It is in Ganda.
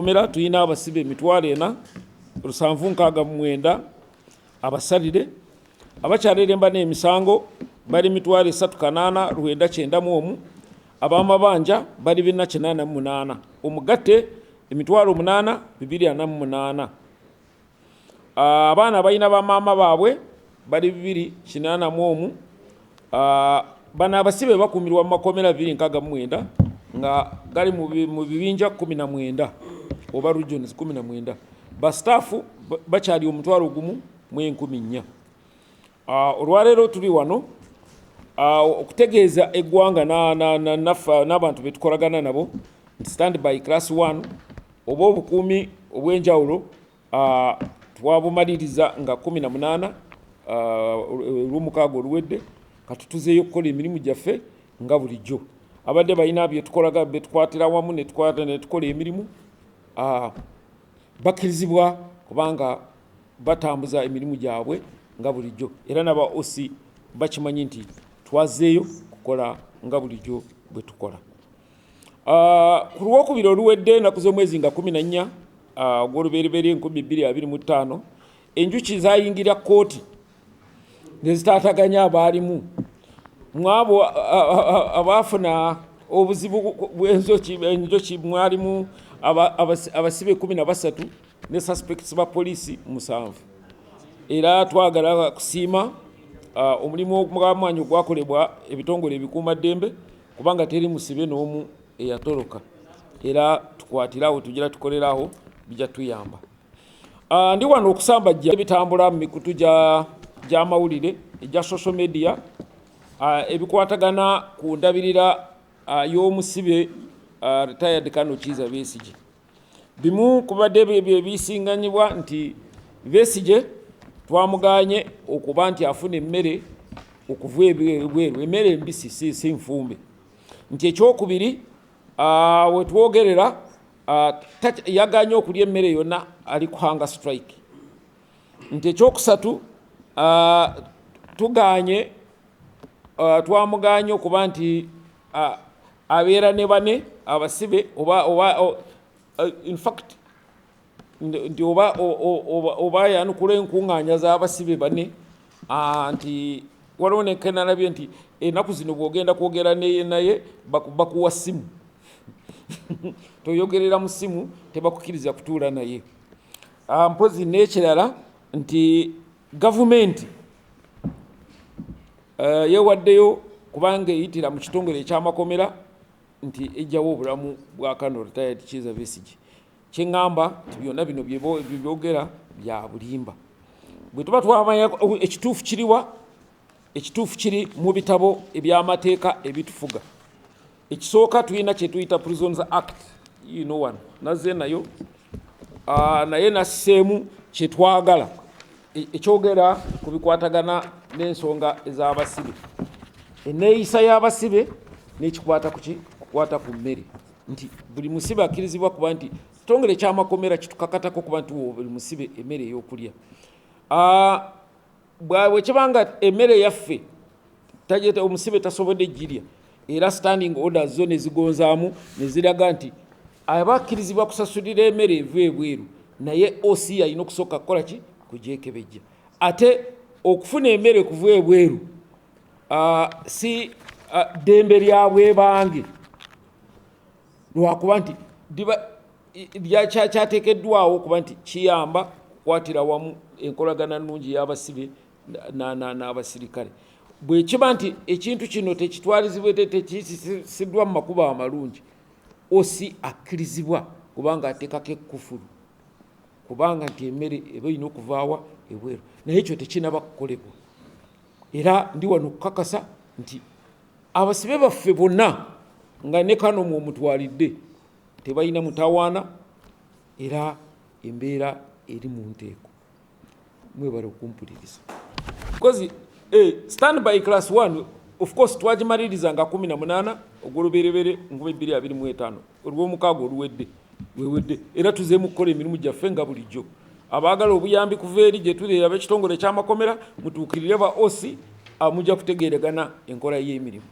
Makomera tulina abasibe 4769 abasalire, abakyaliremba n'emisango bali 308,991, ab'amabanja bali 488, omugatte 8248. Abaana balina bamaama baabwe bali 281. Bano abasibe bakuumirwa mu makomera 269 nga gali mu bibinja 19 oba regions 19. Basitaafu bakyali 14,000. Olwaleero tuli wano okutegeeza eggwanga n'abantu betukolagana nabo nti stand by class 1 oba obukuumi obw'enjawulo twabumaliriza nga 18 olwomukaaga oluwedde. Kati tuzeeyo okukola emirimu gyaffe nga bulijjo. Abadde balina byetukolaga betukwatira wamu netukola emirimu, bakkirizibwa kubanga batambuza emirimu gyabwe nga bulijjo, era naba OC bakimanyi nti twazeeyo kukola nga bulijjo bwe tukola. Ku lwokubiri oluwedde, ennaku z'omwezi nga 14 ogw'olubereberye 2025, enjuki zayingira kkooti ne zitaataganya abaalimu. Mwabo abaafuna obuzibu bw'enjoki, enjoki mwalimu abasibe 13 ne suspects ba poliisi 7. Era twagala kusiima omulimu gw'amaanyi ogwakolebwa ebitongole ebikuumaddembe, kubanga teri musibe n'omu eyatoloka. Era tukwatirawo, tugira tukolerawo, bijja tuyamba. Ndi wano okusambajja ebitambula mu mikutu gy'amawulire egya social media ebikwatagana ku ndabirira y'omusibe retired Colonel Kiiza Besigye. Bimu kubadde ebisinganyibwa nti Besigye twamuganye okuba nti afuna emmere okuva ebweru, emmere embisi si nfumbe. Nti ekyokubiri, wetwogerera yaganye okulya emmere yonna, ali ku hunger strike. Nti ekyokusatu, tuganye, twamuganye okuba nti abeera ne bane abasibe oba in fact nti oba yanukula enkuŋŋaanya z'abasibe bane. Nti waliwo nekenalabye nti ennaku zino bw'ogenda kwogera naye bakuwa ssimu, toyogerera mu ssimu, tebakukkiriza kutuula naye. Mpozi n'ekirala nti gavumenti yeewaddeyo kubanga eyitira mu kitongole ekyamakomera nti ejjawo obulamu bwa Colonel retired Kiiza Besigye. Kyeŋŋamba nti byonna bino byebyogera bya bulimba. Bwe tuba twamanya ekituufu kiriwa, ekituufu kiri mu bitabo ebyamateeka ebitufuga. Ekisooka, tulina kyetuyita Prisons Act. Wano nazze nayo, naye nasseemu kyetwagala ekyogera ku bikwatagana n'ensonga ez'abasibe, enneeyisa y'abasibe n'ekikwata kuki kukwata ku mmere, nti buli musibe akkirizibwa kuba nti kitongole ekyamakomera kitukakatako kuba nti buli musibe emmere ey'okulya. Bwe kibanga emmere yaffe omusibe tasobodde girya, era standing orders zo nezigonzaamu neziraga nti aba akkirizibwa kusasulira emmere eva ebweru, naye OC alina okusooka kukola ki? Kugyekebejja. Ate okufuna emmere kuva ebweru si ddembe lya bwebange, lwakuba nti kyateekeddwawo okuba nti kiyamba kukwatira wamu enkolagana nnungi y'abasibe n'abasirikale. Bwe kiba nti ekintu kino tekitwalizibwe, tekisiddwa mu makubo amalungi, OC akkirizibwa kubanga ateekako ekkufulu, kubanga nti emmere eba erina okuvaawa ebweru, naye ekyo tekinaba kukolebwa. Era ndi wano okukakasa nti abasibe baffe bonna, nga ne kano mwomutwalidde, tebalina mutawaana era embeera eri mu nteeko. Mwebale okumpuliriza. Because stand by class 1, of course, twagimaliriza nga 18 ogwoluberebere 2025, olwomukaaga oluwedde wewedde, era tuzeemu kukola emirimu gyaffe nga bulijjo. Abaagala obuyambi kuva eri gye tuli ab'ekitongole ekyamakomera, mutuukirire ba OC, mujja kutegeeragana enkola y'emirimu.